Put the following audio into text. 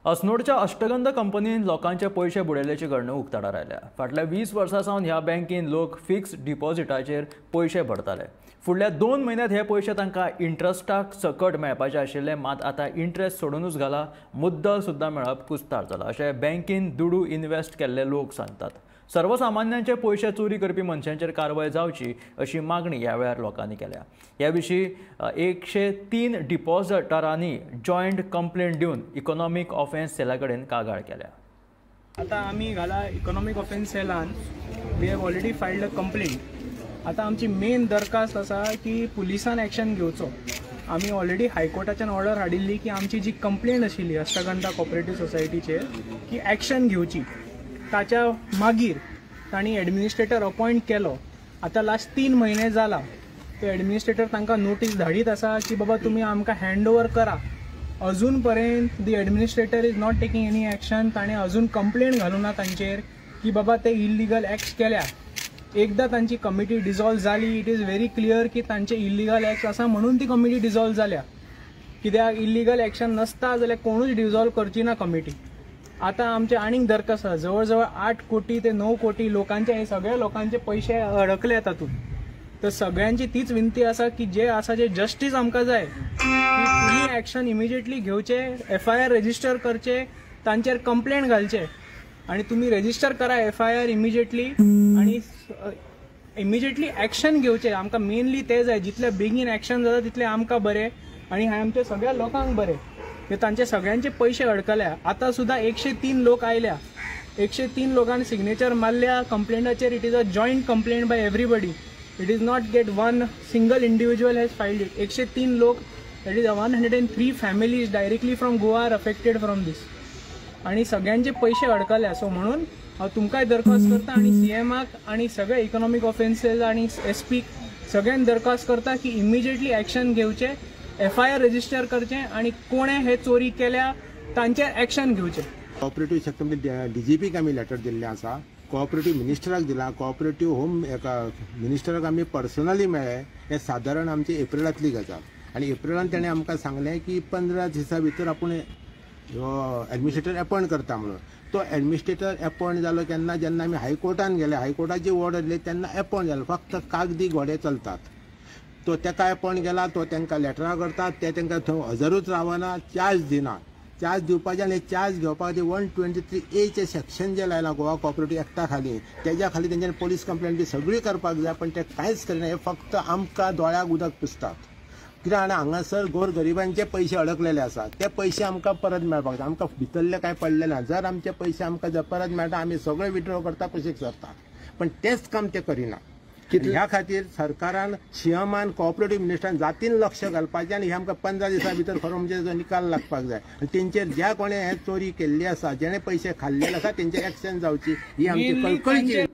अस्नोडच्या अष्टगंध कंपनीन लोकांचे पयशे बुडयल्ल्याची घडणूक उक्ताडार आयल्या. फाटल्या 20 वर्सां सावन ह्या बँकेन लोक फिक्स डिपॉझिटाचेर पयशे भरताले. फुडल्या 2 म्हयन्यांत हे पयशे तांकां इंट्रस्टाक सकट मेळपाचे आशिल्ले, मात आतां इंट्रस्ट सोडूनच घाला, मुद्दल सुद्दां मेळप कुस्तार जाला अशें बँकेन दुडू इन्वेस्ट केल्ले लोक सांगतात. सर्वसामान्यांचे पयशे चोरी करपी मनशांचेर कारवाय जावची अशी मागणी ह्या वेळार लोकांनी केल्या. ह्या विशीं 103 डिपॉझिटरांनी जॉयंट कंप्लेंट दिवन इकॉनॉमीक ऑफेन्स सेला कडेन कागाळ केल्या. आतां आमी घाला इकॉनॉमीक ऑफेन्स सेलान we have already filed a complaint. आतां आमची मेन दरखास्त आसा की पुलिसान एक्शन घेवचो. आमी ऑलरेडी हायकोर्टाच्यान ऑर्डर हाडिल्ली की आमची जी कंप्लेंट आशिल्ली अष्टगंधा कॉपरेटीव सोसायटीचेर की एक्शन घेवची. ताच्या मागीर तांणी एडमिनिस्ट्रेटर अपॉयंट केलो. आतां लास्ट 3 म्हयने जाला तो एडमिनिस्ट्रेटर तांकां नोटीस धाडीत आसा की बाबा तुमी आमकां हँड ओवर करा. अजून पर्यंत the administrator is not taking any action. ताणें अजून कंप्लेंट घालूं ना तांचेर की बाबा ते इल्लिगल एक्ट्स केल्या. एकदां तांची कमिटी डिजॉल्व जाली, it is very clear की तांचे इल्लिगल एक्ट्स आसा म्हणून ती कमिटी डिजॉल्व जाल्या. कित्याक इल्लिगल एक्शन नासता जाल्यार कोणूच डिजॉल्व करची ना कमिटी. आतां आमचे आनीक दरखास्त आसा, जवळ जवळ 8 कोटी ते 9 कोटी लोकांचे हे सगळे लोकांचे पयशे अडकले तातूंत. तर सगळ्यांची तीच विनंती आसा की जे आसा जे जस्टीस आमकां जाय की तुमी एक्शन इमिजिएटली घेवचे, FIR register करचे, तांचेर कंप्लेंट घालचे आनी तुमी रेजिस्टर करा FIR immediately आनी इमिजिएटली एक्शन घेवचे. आमकां मेनली ते जाय, जितले बेगीन एक्शन जाता तितले आमकां बरें आनी हें आमच्या सगळ्या लोकांक बरें. तांचे सगळ्यांचे पयशे अडकल्या. आतां सुद्दां 103 लोक आयल्या, 103 लोकांनी सिग्नेचर मारल्या कंप्लेंटाचेर. It is a joint complaint by everybody, it is not get one single individual has filed it. 103 लोक, that is 103 families directly from Goa are affected from this. आनी सगळ्यांचे पयशे अडकल्या. सो म्हणून हांव तुमकांय दरखास्त करता आनी CMाक आनी सगळे इकॉनॉमीक ऑफेन्सेस आनी SPक सगळ्यांक दरखास्त करता की इमिजिएटली एक्शन घेवचे, FIR register करचे आनी कोणे हे चोरी केल्या तांचेर एक्शन घेवचे. कॉपरेटीव सेक्टर DGPक आमी लेटर दिल्लें आसा, कॉपरेटीव मिनिस्टराक दिलां, कॉपरेटीव होम एका मिनिस्टराक आमी पर्सनली मेळ्ळे. हें सादारण आमची एप्रिलांतली गजाल आनी एप्रिलान तेणें आमकां सांगलें की 15 दिसां भितर आपूण हो एडमिनिस्ट्रेटर अपॉयंट करता म्हणून. तो एडमिनिस्ट्रेटर अपॉयंट जालो केन्ना, जेन्ना आमी हायकोर्टान गेले, हायकोर्टाची ऑर्डर दिली तेन्ना अपॉयंट जालो. फक्त कागदी घोडे चलतात. तो तेका अपॉयंट केला, तो तांकां लेटरां करता, ते तांकां थंय हजरूच रावना, चार्ज दिना. चार्ज दिवपाचे आनी चार्ज घेवपा खातीर 123Aचें सेक्शन जें लायलां गोवा कॉपरेटीव एक्टा खाली, तेज्या खाली तेंच्यांनी पोलीस कंप्लेंट बी सगळी करपाक जाय, पण ते कांयच करिना. हे फक्त आमकां दोळ्याक उदक पुसतात. कित्याक जाणा, हांगासर गोर गरिबांचे पयशे अडकलेले आसा, ते पयशे आमकां परत मेळपाक जाय. आमकां भितरले कांय पडले ना. जर आमचे पयशे आमकां जर परत मेळटा आमी सगळे विड्रॉ करता, कुशीक सरता, पण तेच काम ते करिना. ह्या खातीर सरकारान, CMान, कॉपरेटीव मिनिस्टरान जातीन लक्ष घालपाचें आनी हे आमकां 15 दिसां भितर खरो म्हणजे निकाल लागपाक जाय. आनी तेंचेर ज्या कोणें हें चोरी केल्ली आसा, जेणे पयशे खाल्लेले आसा, तेंचेर एक्शन जावची ही आमची कळकळीची.